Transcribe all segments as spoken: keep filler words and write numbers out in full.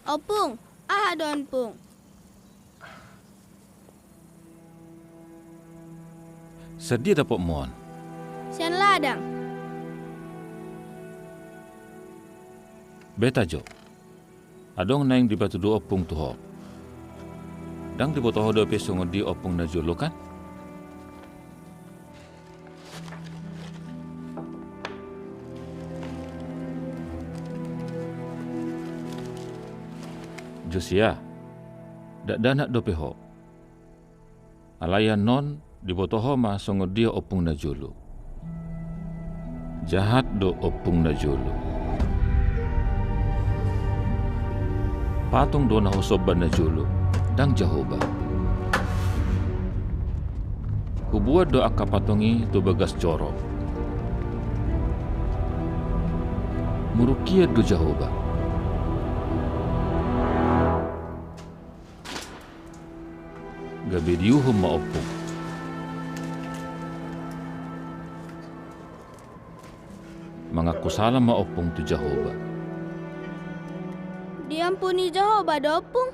Ompung, aha do on, Ompung? Sian dia dapotmu on? Sian ladang. Beta jo. Adong naeng dipatudu ompung tu ho. Ndang diboto ho dope songon dia ompung na jolo kan? Josiah, dakdanak dope ho. Alai annon diboto ho ma songon dia ompung na jolo. Jahat do ompung na jolo. Patung do na husomba na jolo, ndang Jahowa. Hubuat do angka patung i tu bagas joro. Muruk hian do Jahowa. Gabe diuhum ma ompung. Mangaku sala ma ompung tu Jahowa. Diampuni Jahowa do ompung?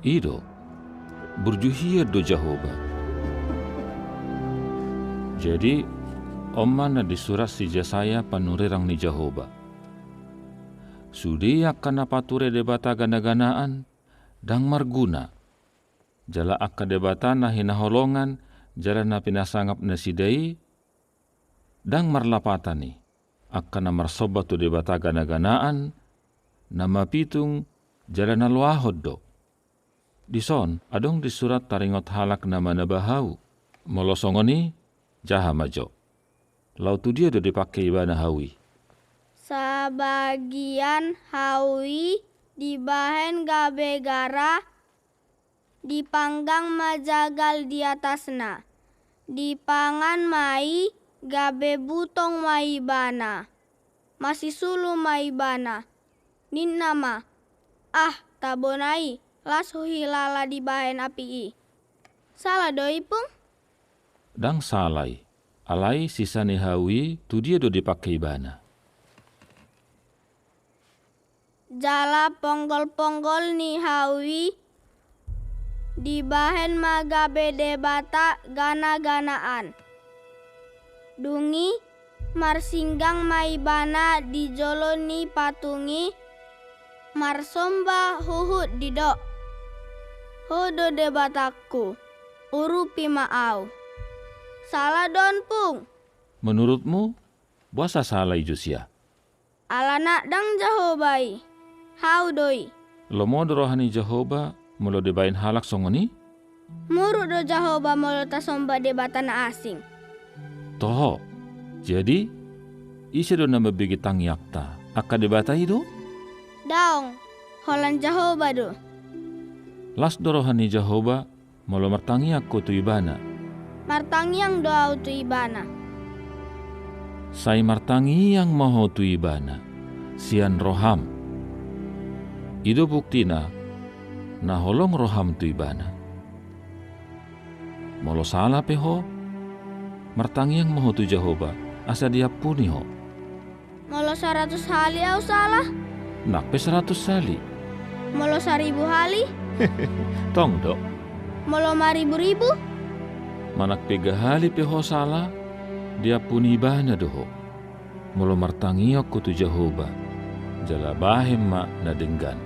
I do. Burju hian do Jahowa. Jadi, on ma na disurat si Jesaya panurirang ni Jahowa. Sude angka na pature debata ganaganaan, ndang marguna. Jala angka debata na hinaholongan jala na pinasangap nasida i, ndang marlapatan i. Angka na marsomba tu debata ganaganaan, na mapitung jala na loahon do. Dison adong disurat taringot halak na manaba hau. Molo songon i, jaha ma jo. Laho tu dia do dipangke ibana hau i? Sabagian hau i dibahen gabe gara, dipanggang ma jagal di atasna. Dipangan ma i, gabe butong ma ibana. Masisulu ma ibana. Ninna ma, "Ah, tabona i, las huhilala dibahen api i." Sala do i, Pung? Ndang sala i. Alai sisa ni hau i tu dia do dipangke ibana? Jala ponggol-ponggol ni hau i dibahen ma gabe debata gana-ganaan. Dung i marsinggang ma ibana di jolo ni patung i, marsomba huhut didok, "Ho do debatangku, urupi ma au." Sala do on, Pung? Menurutmu, boasa sala i, Josiah? Alana ndang Jahowa i, hau do i. Lomo do roha ni Jahowa molo dibahen halak songon i? Muruk do Jahowa molo tasomba debata na asing. Toho. Jadi, ise do na mambege tangiangta? Angka debata i do? Daong, holan Jahowa do. Las do roha ni Jahowa molo martangiang ho tu Ibana. Martangiang do au tu Ibana. Sai martangiang ma ho tu Ibana sian roham. I do buktina na holong roham tu Ibana. Molo sala pe ho, martangiang ma ho tu Jahowa asa diampuni ho. Molo saratus hali au sala? Nang pe saratus hali. Molo saribu hali? Tong do. Molo mariburibu? Manang piga hali pe ho sala, diampuni Ibana do ho. Molo martangiang ho tu Jahowa, jala bahen ma na denggan.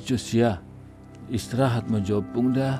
Josiah, istirahat ma jo ompung da.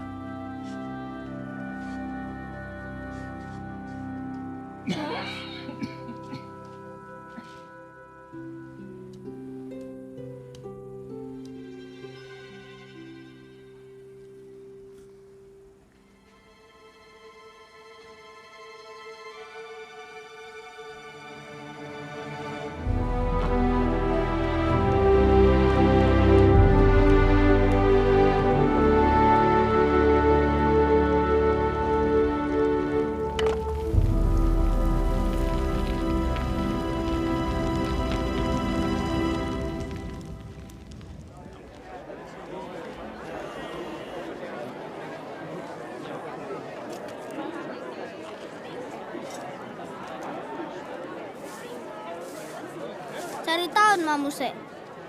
Taon ma muse.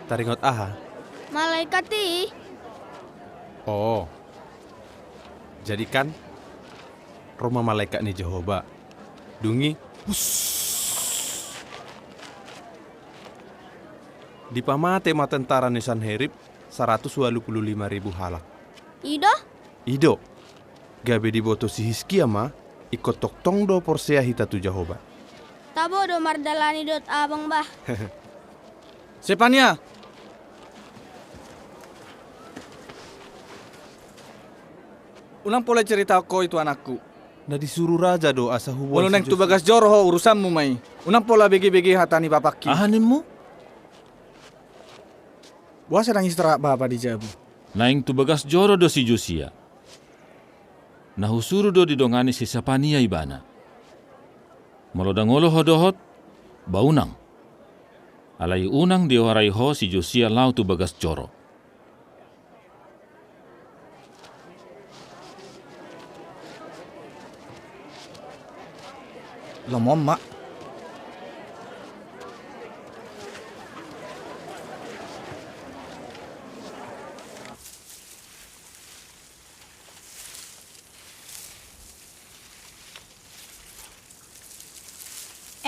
Taringot aha? Malaikat i. Oh. Jadi kan, ro ma malaikat ni Jahowa. Dung i, hus. Dipamate ma tentara ni Sanherib saratus ualu pulu lima ribu halak. I do? I do. Gabe diboto si Hiskia ma, ingkon tongtong do porsea hita tu Jahowa. Tabo do mardalani dohot abang bah. Sepania! Unang pola diceritahon ho i tu anakku. Na disuru raja do asa huboan. Molo naeng tu bagas joro ho, urusanmu ma i. Unang pola bege-bege hata ni bapakki. Aha ninmu? Boasa ndang istirahat bapa di jabu? Naeng tu bagas joro do si Josia. Na husuru do didongani si Sepania ibana. Molo ndang olo ho dohot, ba unang. Alai unang dioarai ho si Josia laho tu bagas joro. Lomo ma.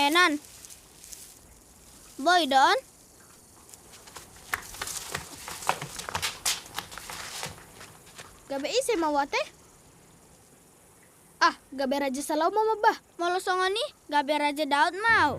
Enan. Boi do on? Gabe ise ma au ate? Ah, gabe Raja Salomo ma bah. Molo songon i, gabe Raja Daud ma au.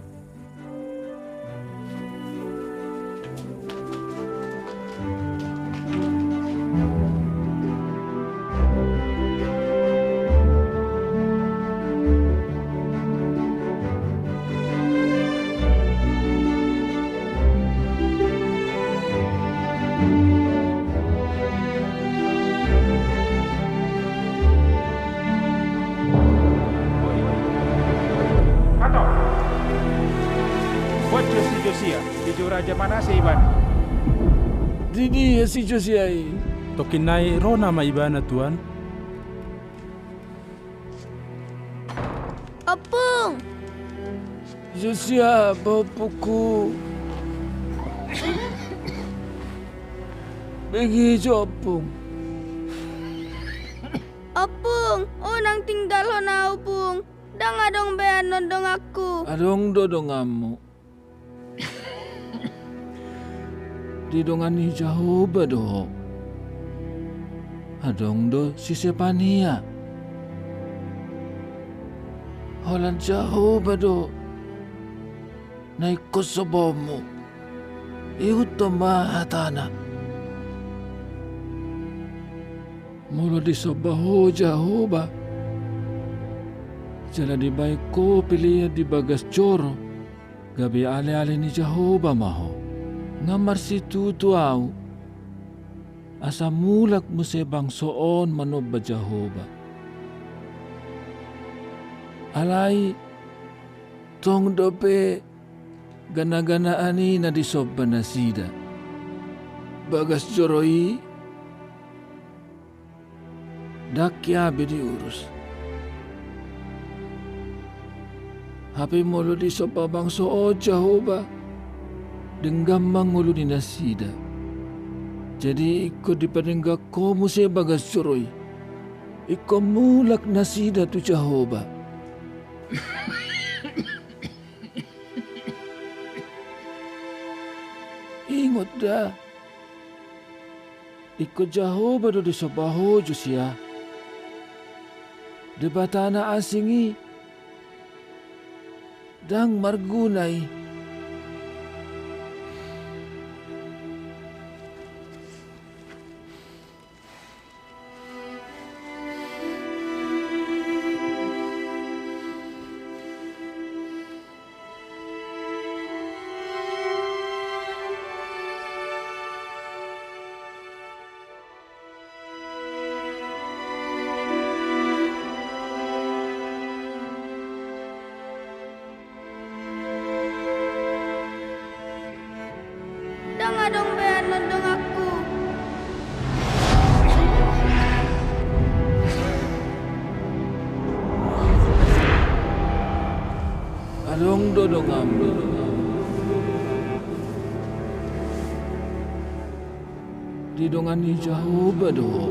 Boan jo si Josia, dijou Raja Manase ibana. Di dia si Josia i? Tongkin nai ro nama ibana, Tuan. Ompung! Josia, pahompuku. Bege jo, Ompung. Ompung, unang tinggalhon ahu, Pung. Ndang adong be annon donganku. Adong do donganmu. Didongani Jahowa do ho. Adong do si Sepania. Holan Jahowa do na ingkon sombaonmu. Ihuthon ma hatana. Molo disomba ho Jahowa, jala dibahen ho pelean di bagas joro, gabe aleale ni Jahowa ma ho. Nga marsitutu ahu, asa mulak muse bangso on manomba Jahowa. Alai tong dope ganaganaan i na disomba nasida. Bagas joro i ndang hea be diurus. Hape molo disomba bangso on Jahowa, denggan ma ngolu ni nasida. Jadi ingkon dipadenggan ho muse bagas joro i. Ingkon mulak nasida tu Jahowa. Ingot da. Ingkon Jahowa do disomba ho, Josia. Debata na asing i ndang marguna i. Ndang adong be annon donganku. Adong do donganmu. Didongani Jahowa do ho.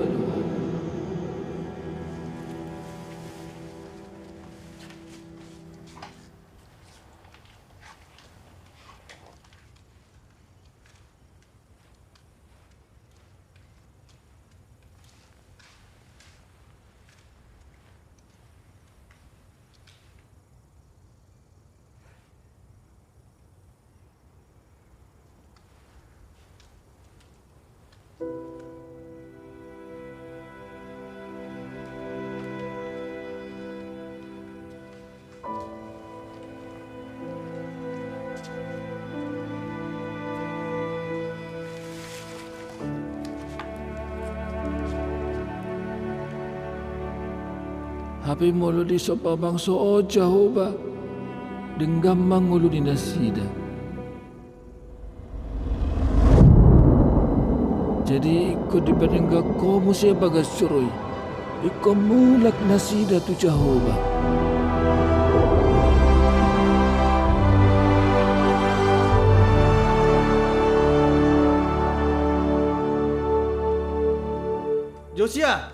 Hape molo disomba bangso on Jahowa, denggan ma ngolu ni nasida. Jadi ingkon dipadenggan Ho muse bagas joro i, ingkon mulak nasida tu Jahowa. Josia!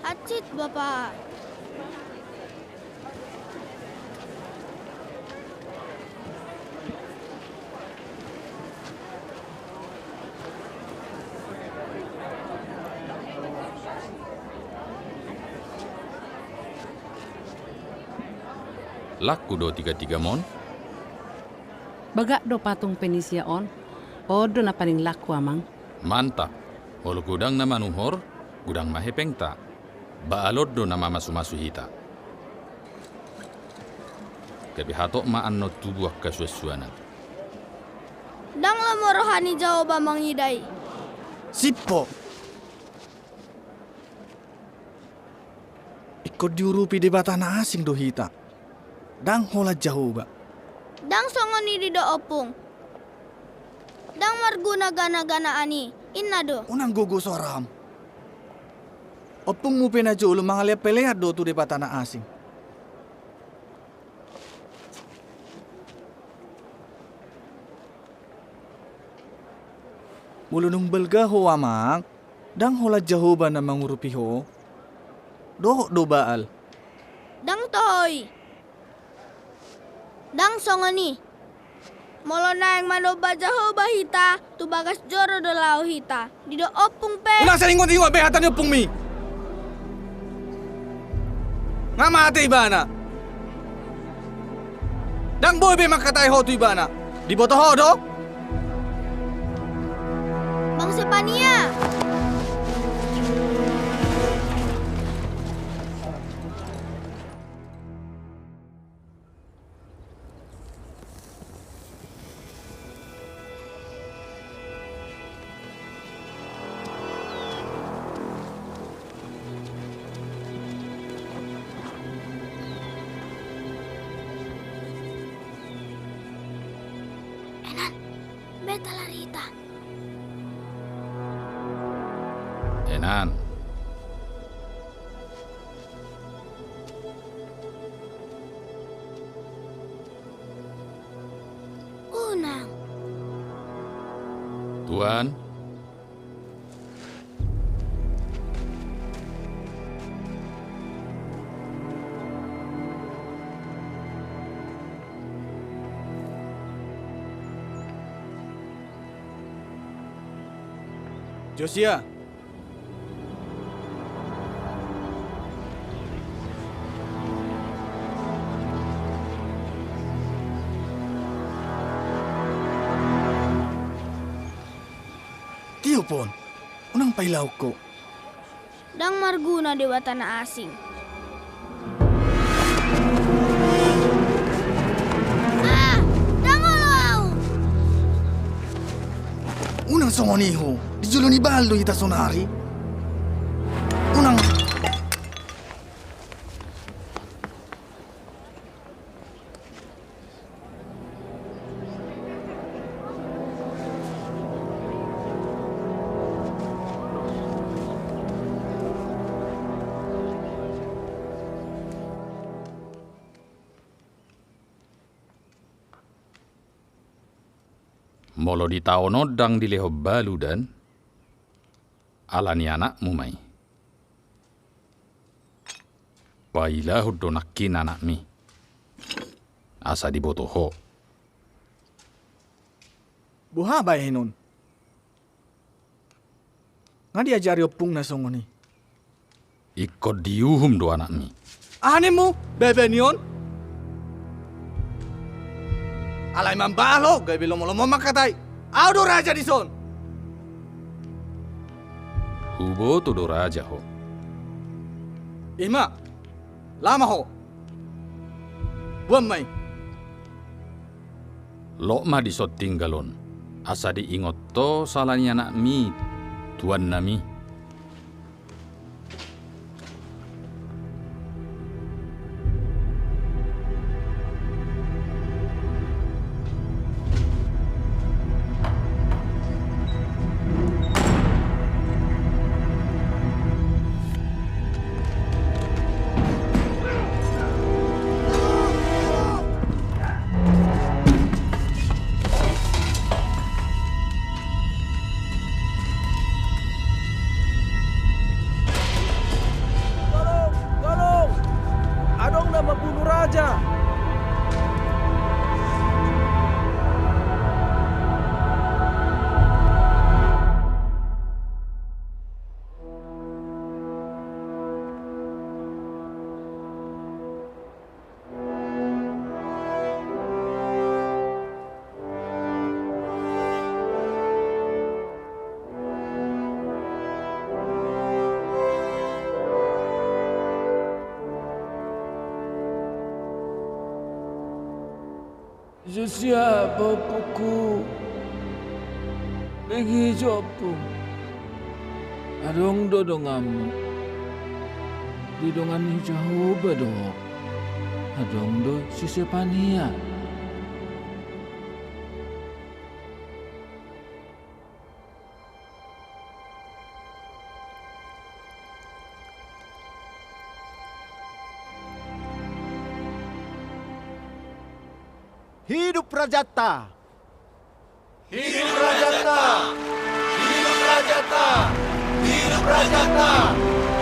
Hansit, Bapa. Laku do tigatigam on? Bagak do patung Penisia on. On do na paling laku, Amang. Mantap. Molo godang na manuhor, godang ma hepengta. Baal on do na mamasumasu hita. Gabe hatop ma annon tubu angka suansuanan. Ndang lomo roha ni Jahowa mangida i. Sip ho! Ingkon diurupi debata na asing do hita. Ndang holan Jahowa. Ndang songon i didok ompung. Ndang marguna ganaganaan i, inna do. Unang gogo soaram. Ompungmu pe najolo mangaleanpelean do tu debata na asing. Molo dung balga ho, Amang, ndang holan Jahowa na mangurupi ho? Dohot do Baal? Ndang toho i. Ndang songon i. Molo naeng manomba Jahowa hita, tu bagas joro do laho hita. Didok ompung pe. Unang sai ingot-ingot be hata ni ompungmi. Nga mate ibana. Ndang boi be mangkatai ho tu ibana. Diboto ho do? Bang Sepania. Enan, beta lari hita. Enan. Unang. Tuan. Josia. Tiop on, unang pailahon ho. Ndang marguna debata na asing. Ah, ndang olo ahu. Unang songon i ho, di jolo ni Baal do hita sonari. Unang. Molo di taon on ndang dilehon balu, Dan, ala ni anakmu ma i. Pailahon do nangkin anakmi, asa diboto ho. Boha bahenon? Nga diajari ompungna songon i? Ingkon diuhum do anakmi. Aha ninmu, bebe ni on? Alai mambaal ho, gabe lomo-lomo mangkatai. Ahu do raja dison. Huboto do raja ho. I ma, laho ma ho. Boan ma i. Lot ma dison tinggal on, asa diingot ho sala ni anakmi, tuannami. Tolong, tolong! Adong na mambunuh raja! Josia, pahompu, bege jo ompung. Adong do donganmu. Didongani Jahowa do ho. Adong do si Sepania. Hidup rajanta! Hidup rajanta! Hidup rajanta!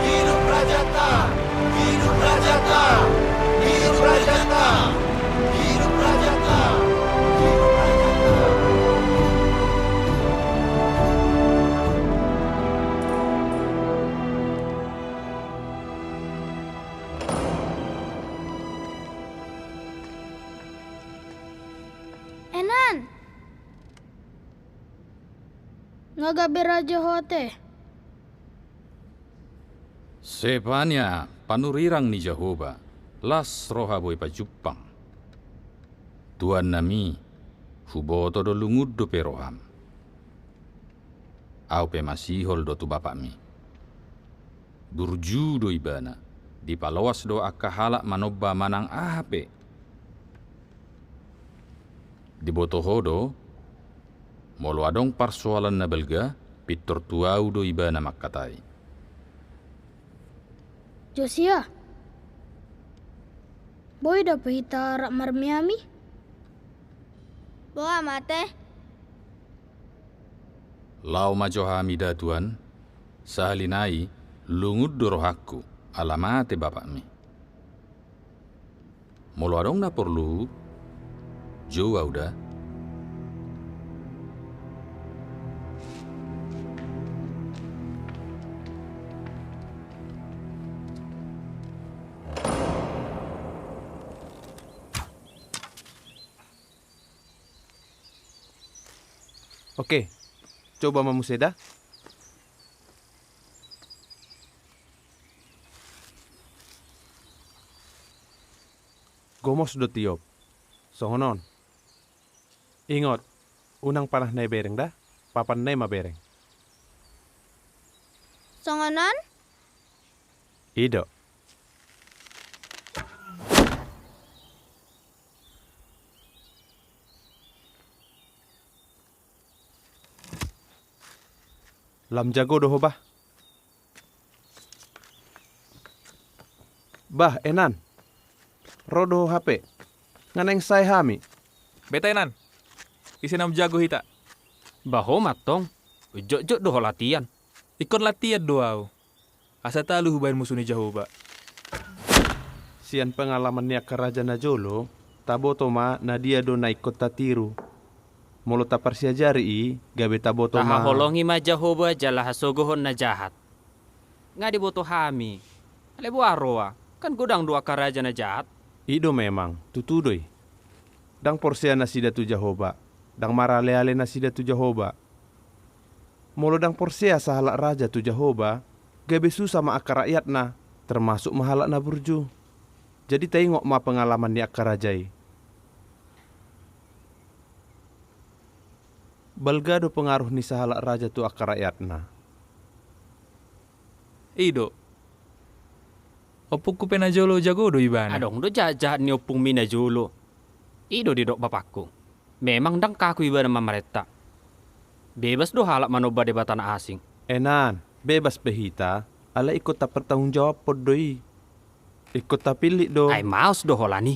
Hidup rajanta! Enan! Nga gabe raja ho ate. Sepania, panurirang ni Jahowa, las roha boi pajumpang. Tuannami, huboto do lungun dope roham. Ahu pe masihol do tu bapakmi. Burju do ibana, dipaloas do angka halak manomba manang aha pe. Diboto ho do, molo adong parsoalan na balga, pintor tu ahu do ibana mangkatai. Josia, boi dope hita rap marmiami? Boha ma ate? Laho ma jo hami da tuan, sahali nai lungun do rohangku, ala mate bapakmi. Molo adong na porlu, jou ahu da. Oke, coba ma muse da. Gomos do tiop. Songon on. Ingot, unang panah na i bereng da, papan na i ma bereng. Songon on? I do. Lam jago do ho bah. Bah, Enan. Ro do ho hape. Nga naeng sae hami. Beta Enan. Ise na umjago hita. Bah ho ma antong, unjotjot do ho latian. Ingkon latian do ahu, asa talu hubaen musu ni Jahowa. Sian pengalaman ni angka raja na jolo, taboto ma na dia do na ingkon tatiru. Molo taparsiajari i, gabe taboto ma. Tahaholongi ma Jahowa jala hasogohon na jahat. Nga diboto hami. Alai boha roha, kan godang do angka raja na jahat. I do memang, tutu do i. Ndang porsea nasida tu Jahowa, ndang maraleale nasida tu Jahowa. Molo ndang porsea sahalak raja tu Jahowa, gabe susa ma angka rakyatna, termasuk ma halak na burju. Jadi taingot ma pengalaman ni angka raja i. Balga do pengaruh ni sahalak raja tu angka rakyatna. I do. Ompungku pe na jolo jago do ibana. Adong do jahat-jahat ni ompungmi na jolo. I do didok bapakku. Memang ndang kaku ibana mamarenta. Bebas do halak manomba debata na asing. Enan, bebas pe hita, alai ingkon tapertanggungjawabhon do i. Ingkon tapillit do. Ai maos do holan i.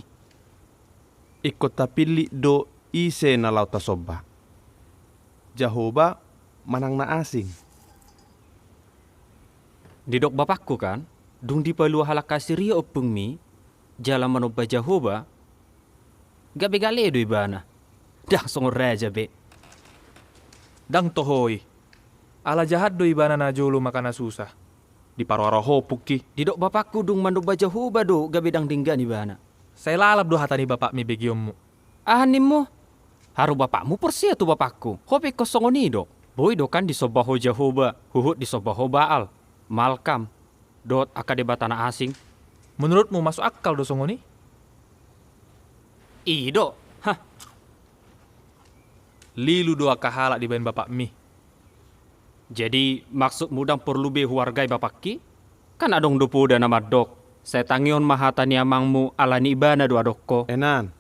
Ingkon tapillit do ise na laho tasomba. Jahowa manang na asing. Didok bapakku kan, dung dipalua halak Asiria ompungmi, jala manomba Jahowa, gabe gale do ibana. Ndang songon raja be. Ndang toho i. Ala jahat do ibana na jolo maka na susa. Diparuaro ho ompungki. Didok bapakku dung manomba Jahowa do gabe ndang denggan ibana. Sai lalap do hata ni bapakmi begeonmu. Aha nimmu? Haru bapakmu porsea tu bapakku. Ho pe ingkon songon i do. Boi do kan disomba ho Jahowa, huhut disomba ho Baal, Malkam, dohot angka debata na asing. Menurutmu masuk akal do songon i? I do. Hah. Lilu do angka halak dibaen bapakmi. Jadi maksudmu ndang porlu be huargai bapakki? Kan adong do poda na mandok, sai tangihon ma hata ni amangmu ala ni ibana do adong ho. Enan.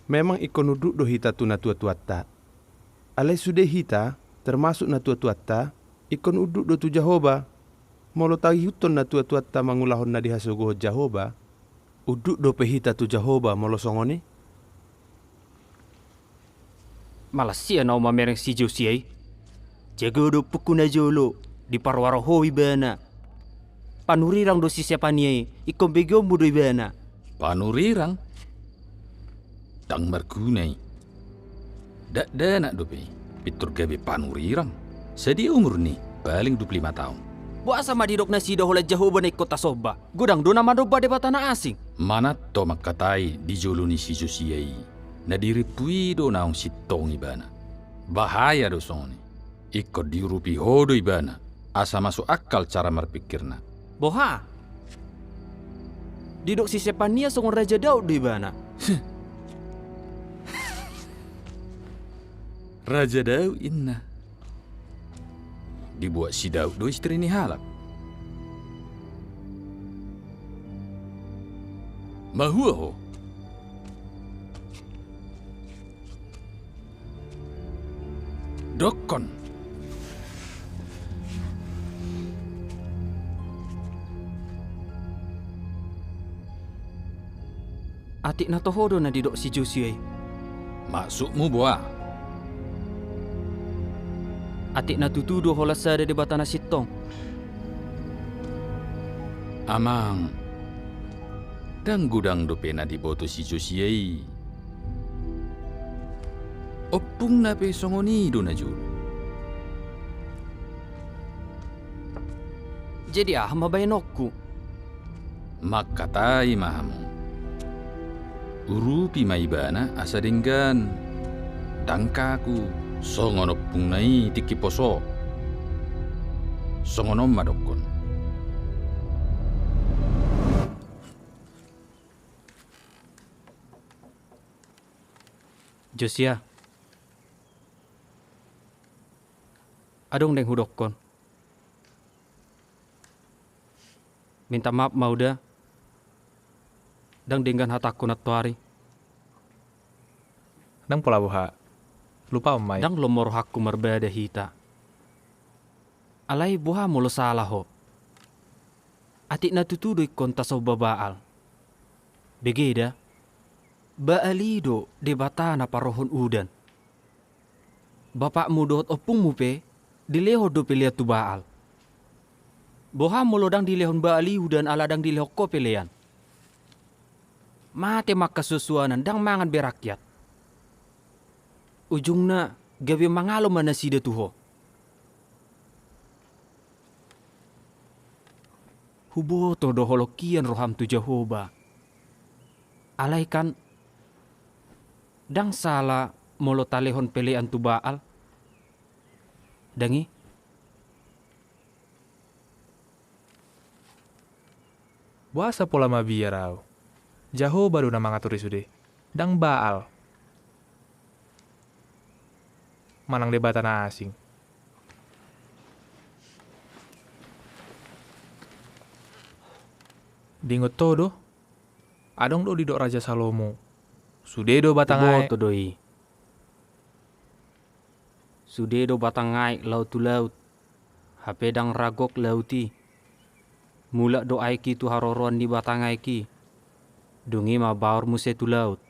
Memang ingkon unduk do hita tu natuatuanta. Alai sude hita, termasuk natuatuanta, ingkon unduk do tu Jahowa. Molo taihuthon natuatuanta mangulahon na dihasogohon Jahowa, unduk dope hita tu Jahowa molo songon i? Malas ia na mamereng si Josia i. Jago do ompungku na jolo, diparuaro ho ibana. Panurirang do si Sepania i, ingkon begeonmu do ibana. Panurirang? Ndang marguna i. Dakdanak dope i, pintor gabe panurirang. Sadia umurna i? Paling dua pulu lima taon. Boasa ma didok nasida holan Jahowa na ingkon tasomba? Godang do na manomba debata na asing. Manat ho mangkatai di jolo ni si Josia i, na dirimpu i do naung sintong ibana. Bahaya do songon i. Ingkon diurupi ho do ibana, asa masuk akal cara marpingkirna. Boha? Didok si Sepania songon Raja Daud do ibana. Raja Daud inna. Dibuat si Daud do istri ni halak. Mahua ho? Dokkon. Atik na toho do na didok si Josia i? Maksudmu boha? Atik na tutu do holan sada Debata na sintong? Amang, ndang godang dope na diboto si Josia i. Ompungna pe songon i do na jolo. Jadi aha ma baenonku? Mangkatai ma hamu. Urupi ma ibana asa denggan. Ndang kaku, songon ompungna i tingki poso. Songon on ma dokkon. Josia, adong naeng hudokkon. Minta maaf ma au da, ndang denggan hatangku nantoari. Ndang pola boha, lupaon ma i. Ndang lomo rohangku marbada hita. Alai boha molo sala ho? Atik na tutu do ingkon tasomba Baal. Bege da, Baal i do debata na parohon udan. Bapakmu dohot ompungmu pe dilehon do pelean tu Baal. Boha molo ndang dilehon Baal i udan ala ndang dilehon ho pelean? Mate ma angka suansuanan, ndang mangan be rakyat. Ujungna gabe mangalo ma nasida tu ho. Huboto do holong hian roham tu Jahowa. Alai kan, ndang sala molo talehon pelean tu Baal? Ndang i? Boasa pola mabiar ahu? Jahowa do na mangatur i sude, ndang Baal manang debata na asing. Diingot ho do? Adong do didok Raja Salomo, sude do batang aek. Huboto do i. Sude do batang aek laho tu laut, hape ndang ra gok laut i. Mulak do aek i tu haroroan ni batang aek i. Dung i ma baor muse tu laut.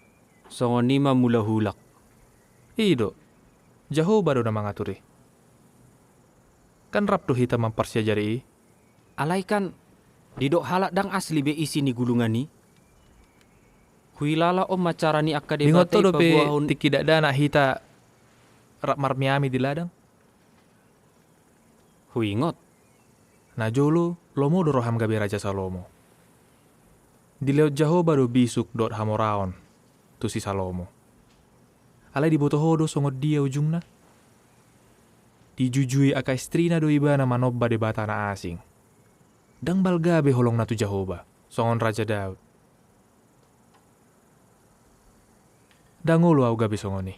Songon i ma mula hulak. I do, Jahowa do na mangatur i. Kan rap do hita mamparsiajari i. Alai kan, didok halak ndang asli be isi ni gulungan i. Huilala on ma cara ni angka debata i paboahon. Diingot ho dope tingki dakdanak hita rap marmeami di ladang? Huingot. Najolo, lomo do roham gabe Raja Salomo. Dilehon Jahowa do bisuk dohot hamoraon tu si Salomo. Alai diboto ho do songon dia ujungna? Dijujui angka istrina do ibana manomba debata na asing. Ndang balga be holongna tu Jahowa, songon Raja Daud. Ndang olo ahu gabe songon i.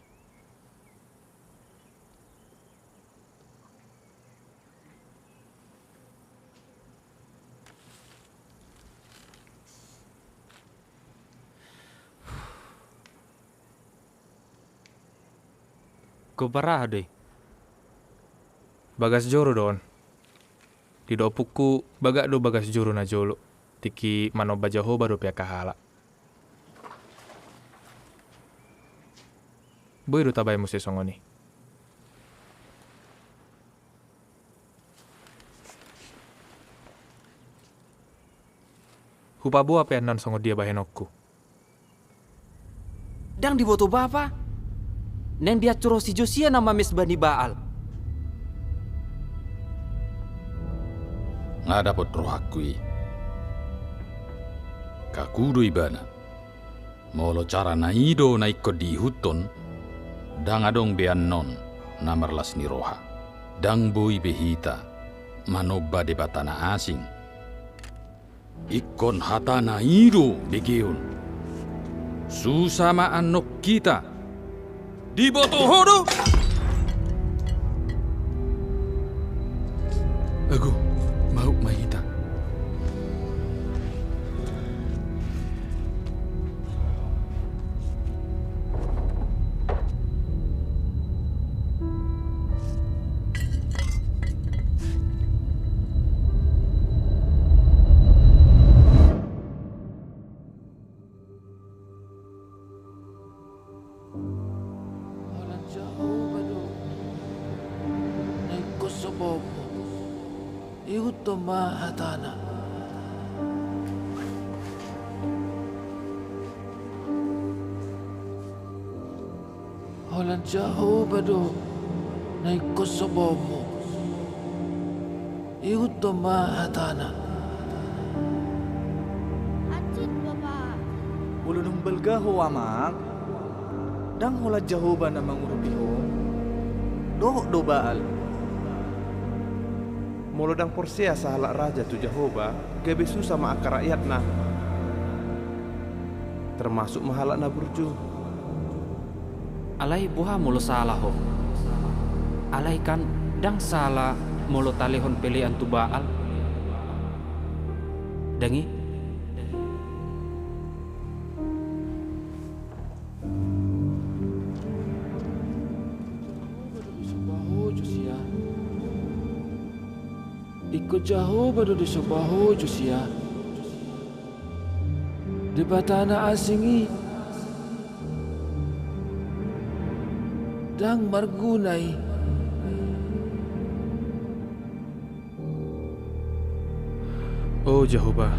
Gombar aha do i? Bagas joro do on. Didok ompungku bagak do bagas joro najolo, tingki manomba Jahowa dope angka halak. Boi do tabaen muse songon i. Hupaboa pe annon songon dia bahenonku. Ndang diboto bapa? Naeng diancur ho si Josia na mamesbah ni Baal. Nga dapot rohangku i. Kaku do ibana. Molo carana i do na ingkon diihuthon, ndang adong be annon na marlas ni roha. Ndang boi be hita manomba debata na asing. Ingkon hatana i do begeon. Susa ma annon hita. Diboto ho do? Ago, mauk ma hita. Holan Jahowa do na ingkon sombongmu. Ihuthon ma hatana. Holan Jahowa do na ingkon sombongmu. Ihuthon ma hatana. Hansit, Bapa. Molo dung balga ho, Amang, ndang holan Jahowa na mangurupi ho, dohot do Baal. Molo ndang porsea sahalak raja tu Jahowa, gabe susa ma angka rakyatna, termasuk ma halak na burju. Alai boha molo sala ho? Alai kan ndang sala molo talehon pelean tu Baal. Ndang i? Ingkon Jahowa do disomba ho, Josia. Debata na asing i. Ndang marguna i. O Jahowa,